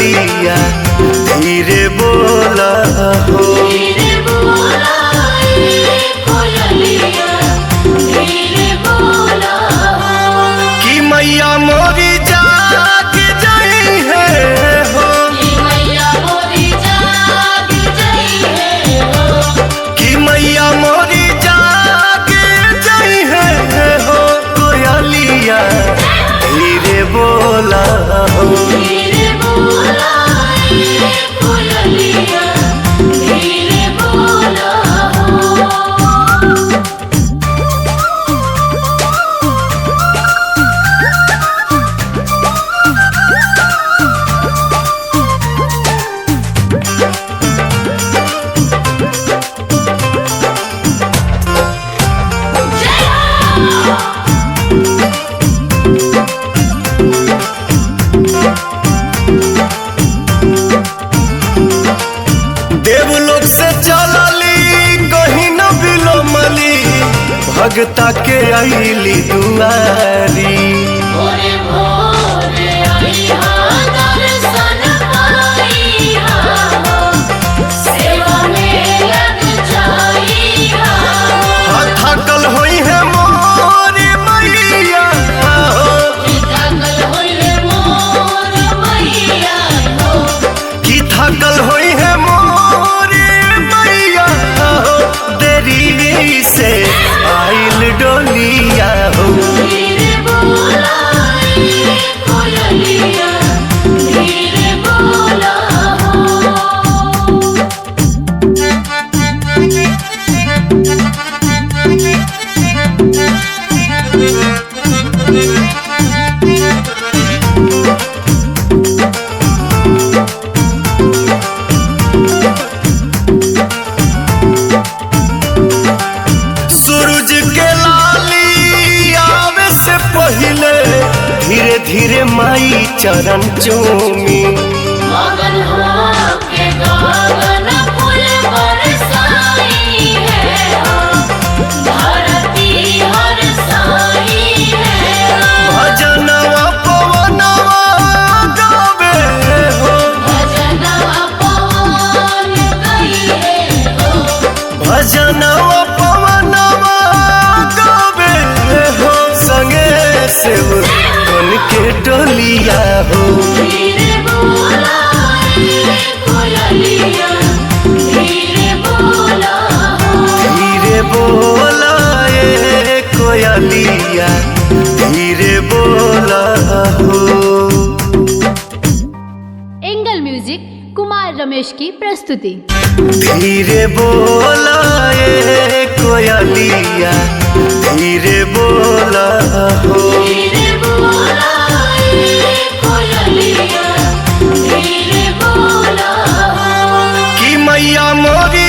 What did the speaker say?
कोयलिया धीरे बोला हो। धीरे बोला कोयलिया धीरे बोला हो। कि मैया मोरी जाग जाई है हो। कि मैया मोरी जाग जाई है हो। कि मैया मोरी जाग जाई है हो। कोयलिया धीरे बोला हो। धीरे बोला कोयलिया धीरे बोला हो। देवलोक से चलली कहीं न बिलोमली, भगता के आईली दुआरी। भोरे भोरे आई हा दर्शन पाई हा हो। सेवा में लग जाई हा हो। थकल होई है मोरी मैया हो। कि थकल होई मोर मैया हो। कि थकल होई है मोरी मैया हो। देरी से आइल डोलिया हो। धीरे बोला कोयलिया धीरे बोला हो। सूरज के लाली आवे से पहले धीरे धीरे माई चरण चूमी। मगन हो के गगन फूल बरसाई है हो। धरती हरसाई है हो। भजनवा पवनवा गावे हो। भजनवा पवन गई है हो। भजनवा पवनवा गावे हो। संगे से बन के डोलिया हो। धीरे बोला कोयलिया धीरे बोला हो। धीरे बोला ए कोयलिया धीरे बोला हो। एंगल म्यूजिक कुमार रमेश की प्रस्तुति। धीरे बोला ए कोयलिया धीरे बोला हो। धीरे बोला कोयलिया धीरे बोला हो। कि मैया मोरी